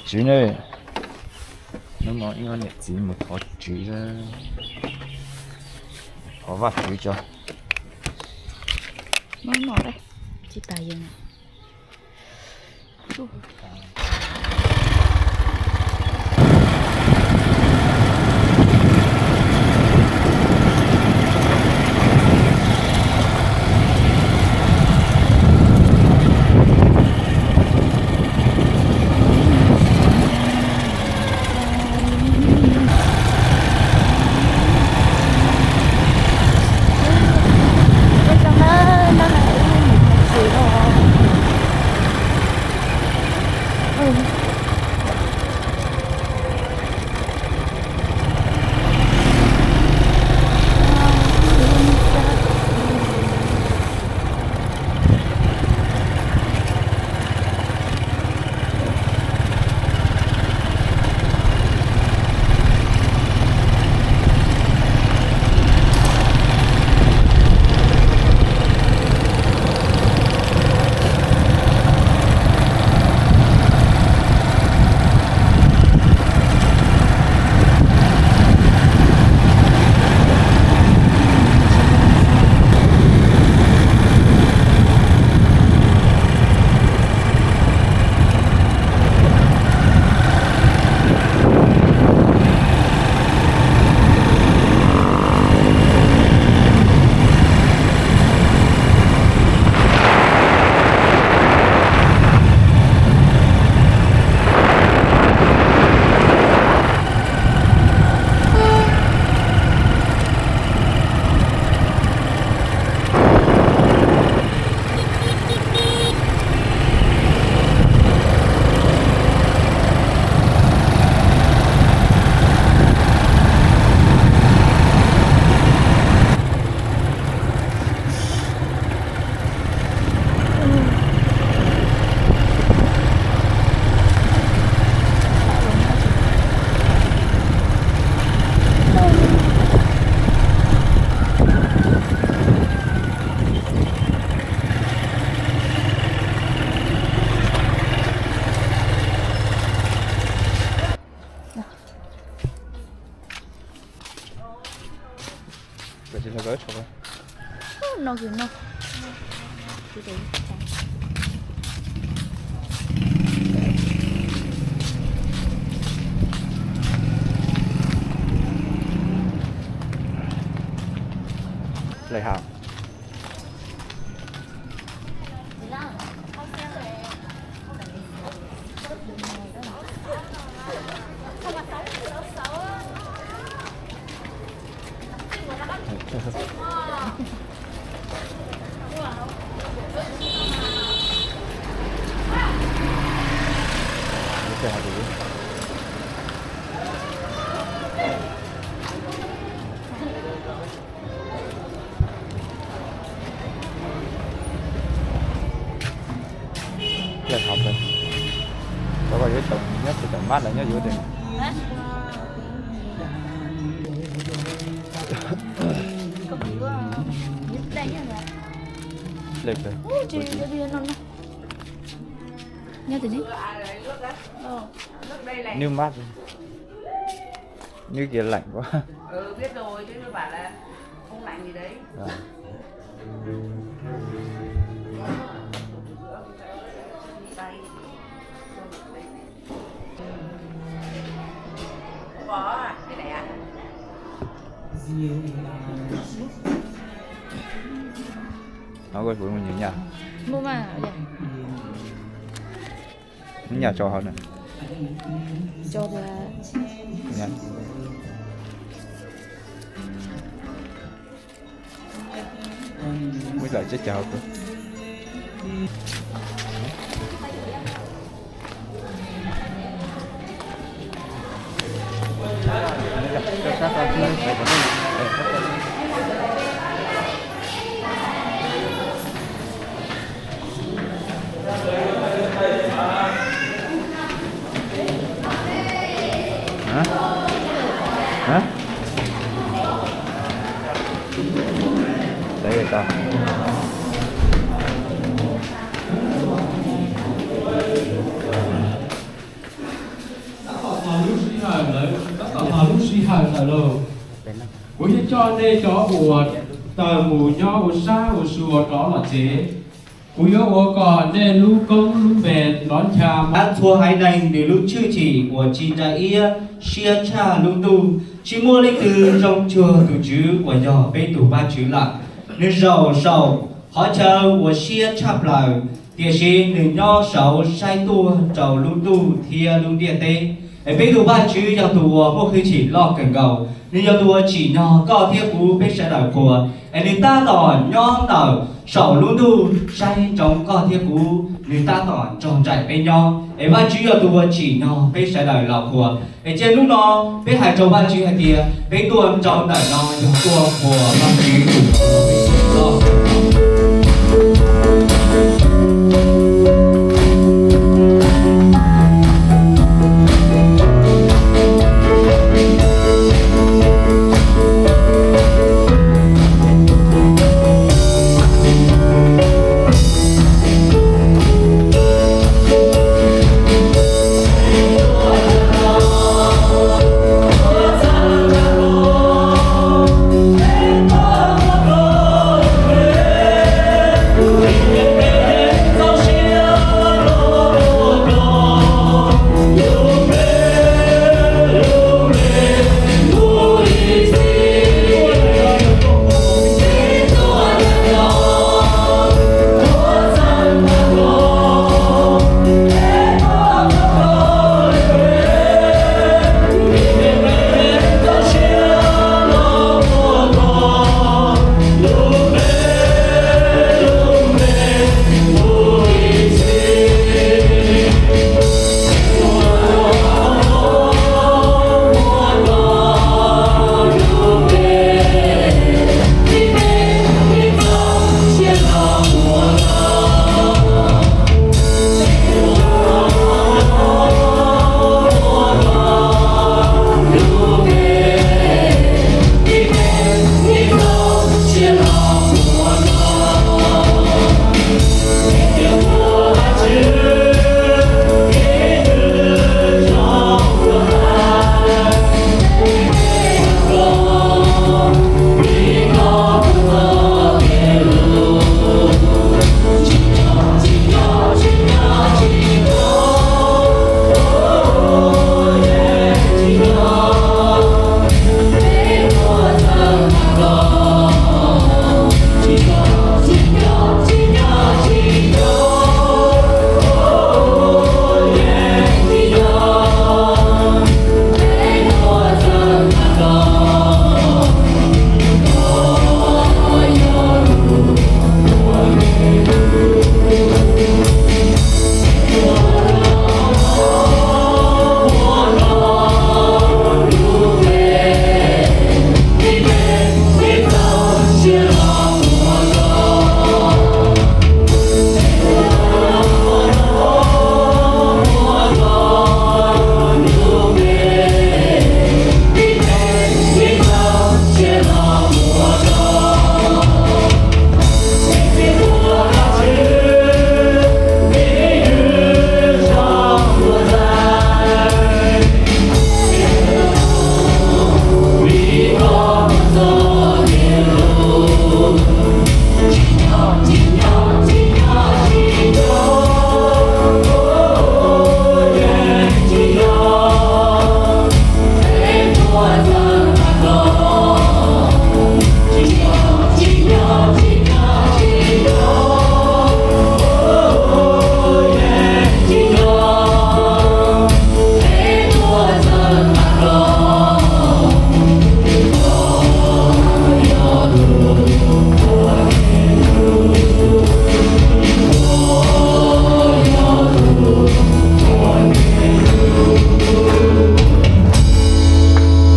Tswv ne, hnub no ib ob niam txiv mus thov tswv, thov Vajtswv tso. Tsis tas yees. No, lej hab. Lej hab, tau koj yuav cov nyob tsis tau mab lawm nyob yuav tes. Lej kawg. Nyob tes ne. Nws mab, nws kiag leem kuv. Hnov koj puas muaj nyuag nyaj? Muaj mas. Nyaj tso hauv na. Muab lawm tseb caug hauv. Lawv tab tom los lub sij hawm ntawd lauj. Kuv yuav coj nej cov uas tawm mus nyob ua sab ua sua rov los tsev. Kuv yuav ua kom nej lub koob lub npe nrov ncha mab txhua haiv neeg nws lub tshwj chim uas ci ntsa iab siab tshaj lub ntuj. Tsis muaj leej twg zoo cuag tus Tswv uas yog peb tus Vajtswv lawm. Nws zaum saum qhov chaw uas siab tshaj plaws, tiam sis nws nyob saud saib tuaj rau lub ntuj thiab lub ntiaj teb. Es peb tus Vajtswv yog tus uas muaj hwj chim loj kawg nkaus, nws yog tus uas tsim nyog koj thiab kuv peb sawv daws qhuas. Es nws tab tom nyob ntawm saum lub ntuj saib ntsoov koj thiab kuv, nws tab tom nrog nraim peb nyob. Es Vajtswv yog tus uas tsim nyog peb sawv daws los qhuas. Es cia hnub no peb hais rau Vajtswv hais tias peb tuaj rau ntawm no yog tuaj qhuas Vajtswv tus uas peb sawv daws loj.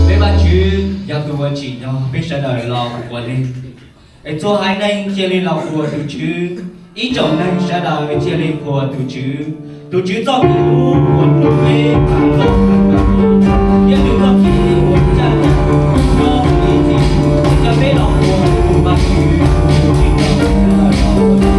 Peb Vajtswv yog tus uas tsim nyog peb sawv daws los ua neeg. Es txhua haiv neeg cia li los qhuas tus Tswv, ib tsoom neeg sawv daws cia li qhuas tus Tswv. Tus Tswv txoj kev hlub uas hlub peb, thiab nws txoj kev uas ncaj ncees, coj peb los qhuas tus Vajtswv, tus tsim nyog peb sawv daws los ua neeg.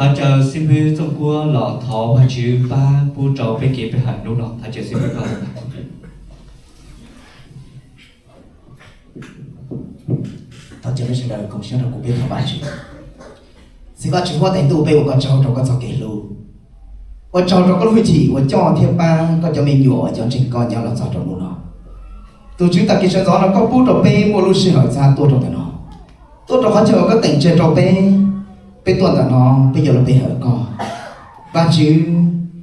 Thov caw xib hwb Txooj Kuab los thov Vajtswv pab pub rau peb kev pe hawm hnub no. Thov caw xib hwb koj. Thov caw peb sawv daws koom siab rau kuv peb thov Vajtswv. Xib Vajtswv huab tais ntuj, peb ua koj tsaug rau koj txoj kev hlub, ua tsaug rau koj lub hwj chim uas coj thiab pab koj cov me nyuam uas cov ntseeg koj nyob los txog rau hnub no. Tus Tswv, tag kis sawv ntxov no koj pub rau peb muaj lub sij hawm txav tuaj rau ntawm no, tuaj rau qhov chaw uas koj teem tseg rau peb. Peb tuaj ntawm no, peb yuav los pe hawm koj. Vajtswv,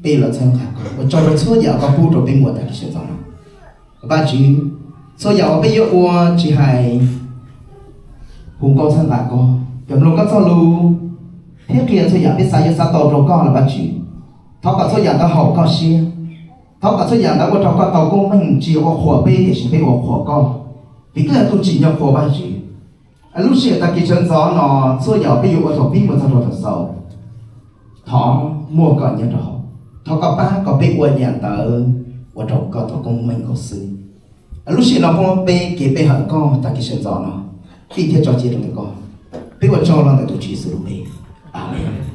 peb yuav los txhawb nqa koj. Ua tsaug rau txhua yam koj pub rau peb muaj tag kis sawv ntxov no. Vajtswv, txhua yam uas peb yuav ua tsis hais hu nkauj txhawb nqa koj, cov mloog koj txoj lus, thiab qhia txhua yam peb xav yuav xav tau rau koj los Vajtswv, thov kom txhua yam ntawd haum koj siab. Thov kom txhua yam ntawd ua rau koj tau koob meej, tsis yog ua qhuas peb tiam sis peb ua qhuas koj, vim koj yog tus tsim nyog qhuas Vajtswv. Lub sij hawm tag kis sawv ntxov no, txhua yam peb yuav ua thaum pib mus txog rau thaum xaus, thov muaj koj nyob rau hauv. Thov koj pab kom peb ua yam ntawd ua rau koj tau koob meej nkaus xwb. Lub sij hawm no peb kev pe hawm koj tag kis sawv ntxov no, pib thiab tso cia rau ntawm koj. Peb ua tsaug los ntawm tus Tswv Yexus lub npe, Amees.